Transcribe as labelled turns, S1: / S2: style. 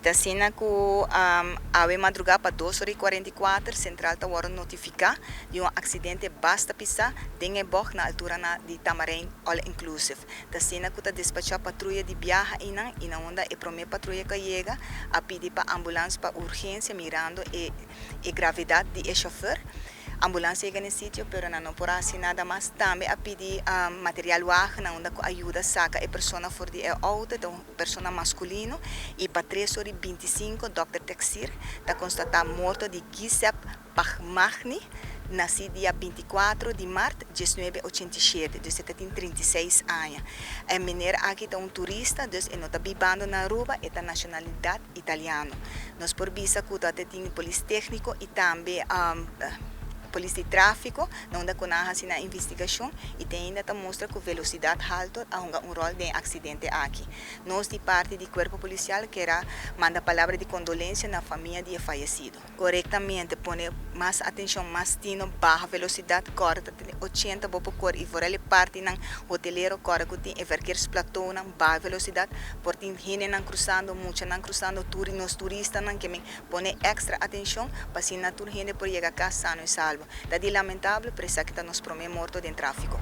S1: Ta asina ku awe madrugá pa 2 or i 44 sentral ta wòrdu notifiká di un aksidente basta pisá den e bocht na altura na di Tamarijn All Inclusive. Ta asina ku ta despachá patruya di biaha einan i na unda e promé patruya ku a yega a pidi pa ambulans pa urgensia mirando e gravedat di e shofùr. Ambulans a yega na e sitio, pero nan no por a hasi nada mas. Tambe a pidi material wagen na unda ku a yuda saka e persona for di e outo, ta un persona maskulino, i pa 3 or 25 dòkter Texir ta konstatá morto di Giuseppe Pagmagni, nasí dia 24 di mart 1987, dus e tin 36 aña. E meneer aki ta un turista, dus e no ta bibando na Aruba, e ta nashonalidat italiano. Nos por bisa ku tin polis tékniko i tambe polis di tráfiko, na unda ku nan a hasi nan investigashon i te ainda ta mustra ku velosidat haltu a hunga un ròl den e aksidente aki. Nos di parti di kuerpo polisial ke manda palabra di kondolensia na famia di e fayesido. Korektamente, pone mas atenshon, mas tino, baha velosidat, kore 80 bo por kore i vooral e partinan hotelero, kore ku tin e verkeersplateaunan, baha velosidat, por tin hendenan krusando, muchanan krusando, nos turistanan ke men pone ekstra atenshon pa asina tur hende por yega kas sano i salvo. Ta di lamentabel, pero esaki ta nos promé morto den tráfiko.